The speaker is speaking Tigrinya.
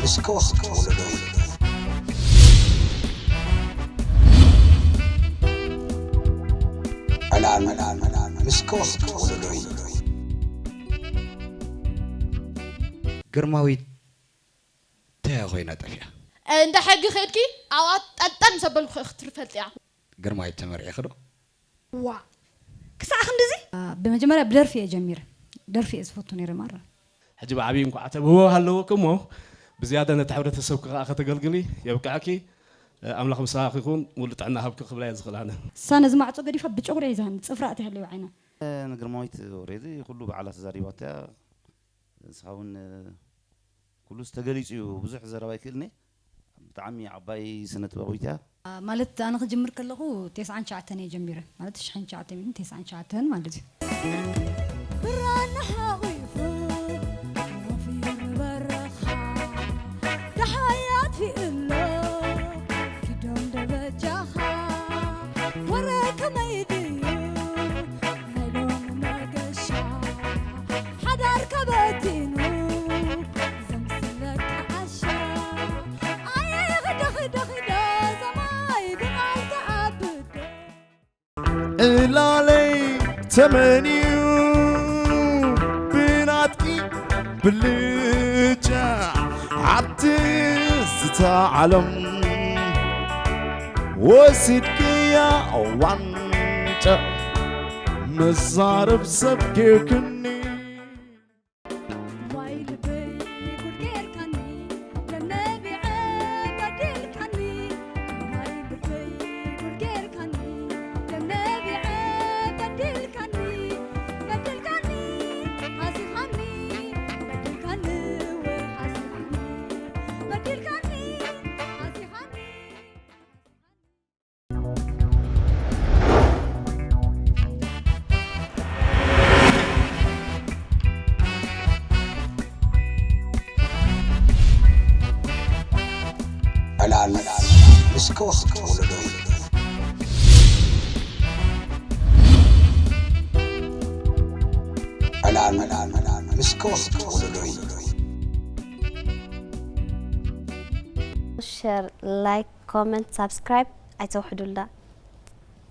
እስከ ወኽቲ ወለዶይ። ዕላል፣ ዕላል፣ ዕላል፣ እስከ ወኽቲ ወለዶይ። ግርማዊት እንታይ ኮይና ጠፊኣ? እንዳ ሕጊ ከድኪ ኣብኣ ጠልጠል ምስ ኣበልኩ ክትፈልጥያ። ግርማዊት ተመርዒኺ ዶ? ዋ ክሳዕ ክንድዚ ብመጀመርያ ብደርፊ እየ ጀሚረ። ደርፊ እየ ዝፈቱ ነይረ ማራ። ሕጂ ብዓብዪ እንኳዕ ተብህቦ ሃለወኪ እሞ ብዝያዳ ነቲ ሕብረተሰብኪ ከዓ ከተገልግሊ የብቅዐኪ። ኣምላኽ ምሳኺ ይኹን፣ ሙሉእ ጥዕና ሃብኪ ክብላ እየ ዝኽእል ኣነ። እሳ ነዚ ማዕጾ ገዲፋ ብጨጉሪ ሒዛኒ፣ ጽፍራ ኣትያ ሃለወ ዓይና። ንግርማዊት ኦሬዲ ኩሉ በዓላ ተዛሪባቶ እያ። ንስኻ እውን ኩሉስ ተገሊፁ እዩ፣ ብዙሕ ዘረባ ኣይክእልን እየ። ብጣዕሚ ዓባይ ስነ ጥበባዊት እያ። ማለት ኣነ ክጅምር ከለኹ ቴስዓን ትሽዓተን እየ ጀሚረ፣ ማለት ሽሕን ትሽዓተ ሚእትን ቴስዓን ትሽዓተን ማለት እዩ። ብራና ሓቑፉ ወፊሩ በረኻ ደሓይ ኣጥፊእሎ ኪዶም ደበጃኻ ወረ ከመይ ድዩ ናይ ሎሚ መገሻ ሓዳር ከበቲኑ ዘምስለካ ዓሻ ኣየ ኽደ ኽደ ኽደ ዘማይ ብቓል ተዓብዶ እላለይ ተመንዩ ብናትኪ ብልጫ ኣብቲ ዝተዓለም ወሲድክያ ዋንጫ መዛረብ ሰብ ጌርክኒ ዋይ ልበይ ጉድ ጌርካኒ ደም ነቢዐ በዲልካኒ ዋይ ልበይ ጉድ ጌርካኒ ደም ነቢዐ በዲልካኒ በዲልካኒ ሃሲኻኒ በዲልካኒ ወይ ሃሲኻኒ በዲልካኒ ሃሲኻኒ ዕላል እስከ ወኽቲ ወለዶይ። ዕላል እስከ ወኽቲ ወለዶይ። ሸር፣ ላይክ፣ ኮመንት፣ ሳብስክራይብ ኣይተውሕዱልና።